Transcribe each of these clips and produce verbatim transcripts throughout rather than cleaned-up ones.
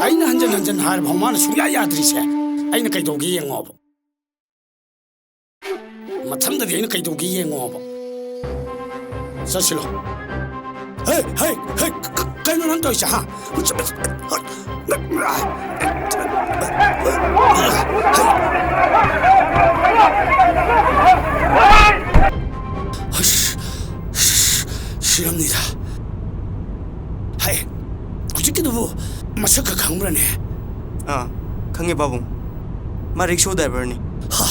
ꯑꯩꯅ ꯍꯟꯖꯟ ꯍꯟꯖꯟ ꯍꯥꯏꯔꯐꯥꯎ ꯃꯥꯅ ꯁꯨꯡꯌꯥ ꯌꯥꯗ꯭ꯔꯤꯁꯦ, ꯑꯩꯅ ꯀꯩꯗꯧꯒꯦ ꯌꯦꯡꯉꯣꯕ꯫ ꯃꯊꯪꯗꯗꯤ ꯑꯩꯅ ꯀꯩꯗꯧꯒꯦ ꯌꯦꯡꯉꯣꯕ꯫ ꯆꯠꯁꯤꯂꯣ꯫ ꯍꯦ, ꯍꯦ, ꯍꯦ, ꯀ-, ꯀꯩꯅꯣ ꯅꯪ ꯇꯧꯔꯤꯁꯦ, ꯍꯥ? ꯑꯁ, ꯁꯤꯔꯝꯅꯤꯗ꯫ ꯍꯥꯏ, ꯍꯧꯖꯤꯛꯀꯤꯗꯨꯕꯨ ꯃꯁꯛꯀ ꯈꯪꯕ꯭ꯔꯅꯦ? ꯑꯥ, ꯈꯪꯉꯦ ꯄꯥꯕꯨꯡ꯫ ꯃꯥ ꯔꯤꯛꯁꯣ ꯗ꯭ꯔꯥꯏꯚꯔꯅꯤ꯫ ꯍꯥ?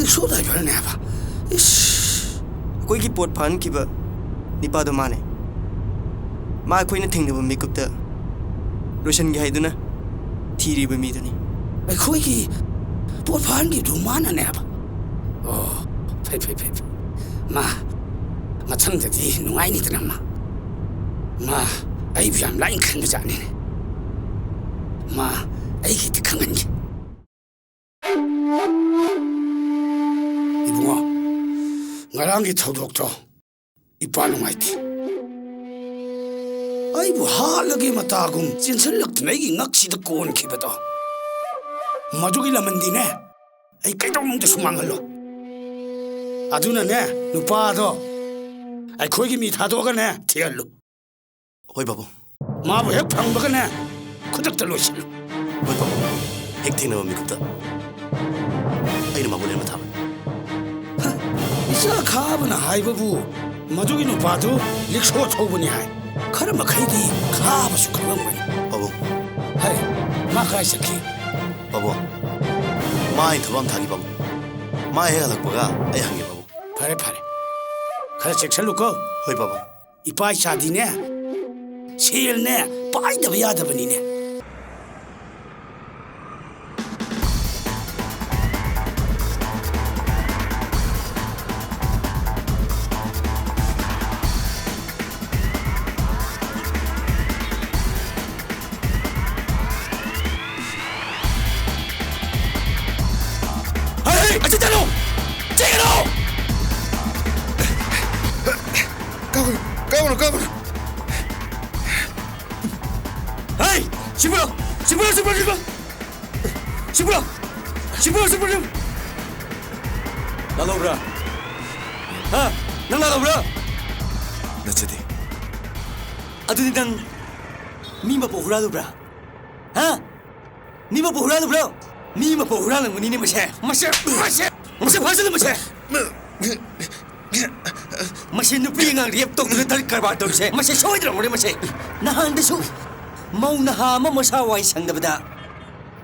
ꯔꯤꯛꯁꯣ ꯗ꯭ꯔꯥꯏꯚꯔꯅꯦ ꯍꯥꯏꯕ? ꯏꯁ! ꯑꯩꯈꯣꯏꯒꯤ ꯄꯣꯠ ꯐꯥꯍꯟꯈꯤꯕ ꯅꯤꯄꯥꯗꯣ ꯃꯥꯅꯦ꯫ ꯃꯥ ꯑꯩꯈꯣꯏꯅ ꯊꯦꯡꯅꯕ ꯃꯤꯀꯨꯞꯇ ꯂꯣꯏꯁꯟꯒꯦ ꯍꯥꯏꯗꯨꯅ ꯊꯤꯔꯤꯕ ꯃꯤꯗꯨꯅꯤ꯫ ꯑꯩꯈꯣꯏꯒꯤ ꯄꯣꯠ ꯐꯥꯍꯟꯈꯤꯕꯗꯨ ꯃꯥꯅꯅꯦ ꯍꯥꯏꯕ? ꯑꯣ, ꯐꯩ, ꯐꯩ, ꯐꯩ, ꯐꯩ꯫ ꯃꯥ, ꯃꯊꯪꯗꯗꯤ ꯅꯨꯡꯉꯥꯏꯅꯤꯗꯅ ꯃꯥ꯫ ꯃꯥ ꯑꯩꯕꯨ ꯌꯥꯝ ꯂꯥꯏꯅ ꯈꯟꯕ ꯖꯥꯠꯅꯤꯅꯦ꯫ ꯃꯥ ꯑꯩꯒꯤꯗꯤ ꯈꯪꯍꯟꯒꯦ꯫ ꯏꯕꯨꯡꯉꯣ, ꯉꯔꯥꯡꯒꯤ ꯊꯧꯗꯣꯛꯇꯣ ꯏꯄꯥ ꯅꯨꯡꯉꯥꯏꯇꯦ꯫ ꯑꯩꯕꯨ ꯍꯥꯠꯂꯒꯦ ꯃꯇꯥꯒꯨꯝ ꯆꯦꯟꯁꯤꯜꯂꯛꯇꯨꯅ ꯑꯩꯒꯤ ꯉꯛꯁꯤꯗ ꯀꯣꯟꯈꯤꯕꯗꯣ, ꯃꯗꯨꯒꯤ ꯂꯃꯟꯗꯤꯅꯦ, ꯑꯩ ꯀꯩꯗꯧꯅꯨꯡꯗꯁꯨ ꯃꯥꯡꯍꯜꯂꯣꯏ꯫ ꯑꯗꯨꯅꯅꯦ, ꯅꯨꯄꯥꯗꯣ ꯑꯩꯈꯣꯏꯒꯤ ꯃꯤ ꯊꯥꯗꯣꯛꯑꯒꯅꯦ, ꯊꯤꯍꯜꯂꯨ꯫ ꯍꯣꯏ, ꯕꯥꯕꯨ꯫ ꯃꯥꯕꯨ ꯍꯦꯛ ꯐꯪꯕꯒꯅꯦ, ꯈꯨꯗꯛꯇ ꯂꯣꯏꯁꯤꯜꯂꯨ꯫ ꯍꯣꯏ, ꯕꯥꯕꯨ꯫ ꯍꯦꯛ ꯊꯦꯡꯅꯕ ꯃꯤꯀꯨꯞꯇ ꯑꯩꯅ ꯃꯉꯣꯟꯗ ꯂꯦꯝꯅ ꯊꯥꯕꯅꯤ꯫ ꯍ, ꯏꯆꯥ ꯈꯥꯕꯅ ꯍꯥꯏꯕꯕꯨ ꯃꯗꯨꯒꯤ ꯅꯨꯄꯥꯗꯨ ꯂꯤꯛꯁꯣ ꯊꯧꯕꯅꯤ ꯍꯥꯏ꯫ ꯈꯔ ꯃꯈꯩꯗꯤ ꯈꯥꯕꯁꯨ ꯈꯪꯂꯝꯒꯅꯤ꯫ ꯄꯥꯕꯨꯡ꯫ ꯍꯩ, ꯃꯥ ꯀꯗꯥꯏ ꯆꯠꯈꯤ? ꯄꯥꯕꯨꯡ, ꯃꯥ ꯑꯩ ꯊꯕꯛ ꯑꯃ ꯊꯥꯈꯤ, ꯄꯥꯕꯨꯡ꯫ ꯃꯥ ꯍꯦꯛ ꯍꯜꯂꯛꯄꯒ ꯑꯩ ꯍꯪꯒꯦ, ꯄꯥꯕꯨꯡ꯫ ꯐꯔꯦ, ꯐꯔꯦ꯫ ꯈꯔ ꯆꯦꯛꯁꯤꯜꯂꯨꯀꯣ꯫ ꯍꯣꯏ, ꯄꯥꯕꯨꯡ꯫ ꯏꯄꯥ ꯏꯆꯥꯗꯤꯅꯦ, ꯁꯦꯜꯅꯦ, ꯄꯥꯏꯗꯕ ꯌꯥꯗꯕꯅꯤꯅꯦ꯫ ꯍꯩ, ꯍꯩ, ꯑꯁꯤ ꯆꯠꯂꯨ! ꯆꯦꯟꯒꯅꯨ! ꯀꯥꯞꯀꯅꯨ, ꯀꯥꯞꯀꯅꯨ, ꯀꯥꯞꯀꯅꯨ! ꯍꯩ! ꯁꯤꯕꯨ! ꯁꯤꯕꯨ! ꯁꯤꯕꯨ! ꯁꯤꯕꯨ! ꯁꯤꯕꯨ! ꯁꯤꯕꯨ! ꯁꯤꯕꯨ! ꯁꯤꯕꯨ! ꯂꯥꯜꯍꯧꯕ꯭ꯔꯥ? ꯍꯥ? ꯅꯪ ꯂꯥꯜꯍꯧꯕ꯭ꯔꯥ? ꯅꯠꯆꯗꯦ꯫ ꯑꯗꯨꯗꯤ ꯅꯪ ꯃꯤ ꯃꯄꯣꯛ ꯍꯨꯔꯥꯜꯂꯨꯕ꯭ꯔꯥ? ꯍꯥ? ꯃꯤ ꯃꯄꯣꯛ ꯍꯨꯔꯥꯜꯂꯨꯕ꯭ꯔꯣ? ꯃꯤ ꯃꯄꯣꯛ ꯍꯨꯔꯥꯜꯂꯝꯒꯅꯤꯅꯦ ꯃꯁꯦ꯫ ꯃꯁꯦ, ꯃꯁꯦ, ꯃꯁꯦ ꯐꯥꯖꯤꯜꯂꯨ ꯃꯁꯦ꯫ ꯃꯁꯤ ꯅꯨꯄꯤ ꯑꯉꯥꯡ ꯔꯦꯞ ꯇꯧꯗꯨꯅ ꯗ꯭ꯔꯒ ꯀꯔꯕꯥꯔ ꯇꯧꯔꯤꯁꯦ, ꯃꯁꯤ ꯁꯣꯏꯗ꯭ꯔꯝꯒꯅꯤ ꯃꯁꯦ꯫ ꯅꯍꯥꯟꯗꯁꯨ ꯃꯧ ꯅꯍꯥ ꯑꯃ ꯃꯁꯥ ꯋꯥꯏ ꯁꯪꯗꯕꯗ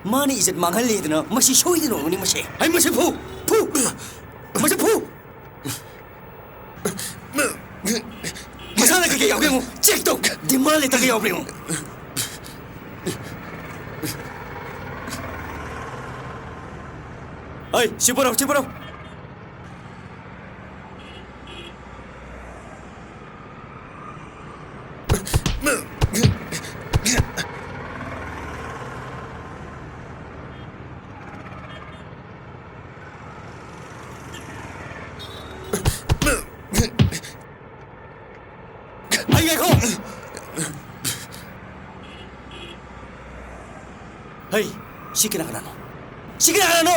ꯃꯥꯅ ꯏꯖꯠ ꯃꯥꯡꯍꯜꯂꯦꯗꯅ, ꯃꯁꯤ ꯁꯣꯏꯗꯅ ꯑꯣꯏꯔꯝꯒꯅꯤ ꯃꯁꯦ꯫ ꯍꯩ, ꯃꯁꯤ ꯐꯨ! ꯐꯨ! ꯃꯁꯤ ꯐꯨ! ꯃꯁꯥꯗ ꯀꯩꯀꯩ ꯌꯥꯎꯒꯦ ꯌꯦꯡꯉꯨ, ꯆꯦꯛ ꯇꯧ꯫ ꯗꯤꯃꯥꯟ ꯂꯦꯇꯔꯒ ꯌꯥꯎꯕ꯭ꯔꯥ ꯌꯦꯡꯉꯨ꯫ ꯍꯩ, ꯁꯤ ꯄꯨꯔꯛꯎ, ꯁꯤ ꯄꯨꯔꯛꯎ꯫ ꯍꯩ, ꯉꯥꯏꯈꯣ! ꯍꯩ, ꯁꯤ ꯀꯅꯥ ꯀꯅꯥꯅꯣ? ꯁꯤ ꯀꯅꯥ ꯀꯅꯥꯅꯣ?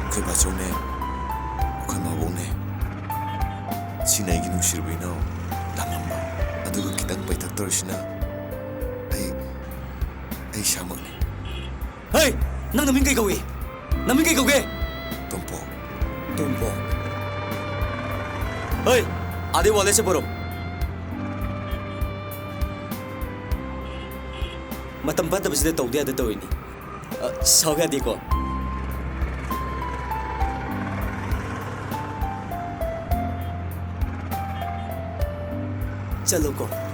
ꯑꯩꯈꯣꯏ ꯕꯥꯆꯧꯅꯦ, ꯑꯩꯈꯣꯏ ꯃꯥꯕꯣꯛꯅꯦ꯫ ꯁꯤꯅ ꯑꯩꯒꯤ ꯅꯨꯡꯁꯤꯔꯕ ꯏꯅꯥꯎ ꯂꯥꯡꯉꯝꯕ꯫ ꯑꯗꯨꯒ ꯈꯤꯇꯪ ꯄꯩꯊꯛ ꯇꯧꯔꯤꯁꯤꯅ ꯑꯩ, ꯑꯩ ꯏꯁꯥꯃꯛꯅꯤ꯫ ꯍꯩ! ꯅꯪ ꯅꯃꯤꯡ ꯀꯩ ꯀꯧꯏ? ꯅꯃꯤꯡ ꯀꯩ ꯀꯧꯒꯦ? ꯇꯣꯝꯄꯣꯛ꯫ ꯇꯣꯝꯄꯣꯛ꯫ ꯍꯩ! ꯑꯥꯗꯩ ꯋꯥꯂꯦꯠꯁꯦ ꯄꯨꯔꯛꯎ꯫ ꯃꯇꯝ ꯐꯠꯇꯕꯁꯤꯗ ꯇꯧꯗ ꯌꯥꯗ ꯇꯧꯔꯤꯅꯤ꯫ ꯑ, ꯁꯥꯎ ꯌꯥꯗꯦꯀꯣ꯫ ꯆꯠꯂꯣꯀꯣ꯫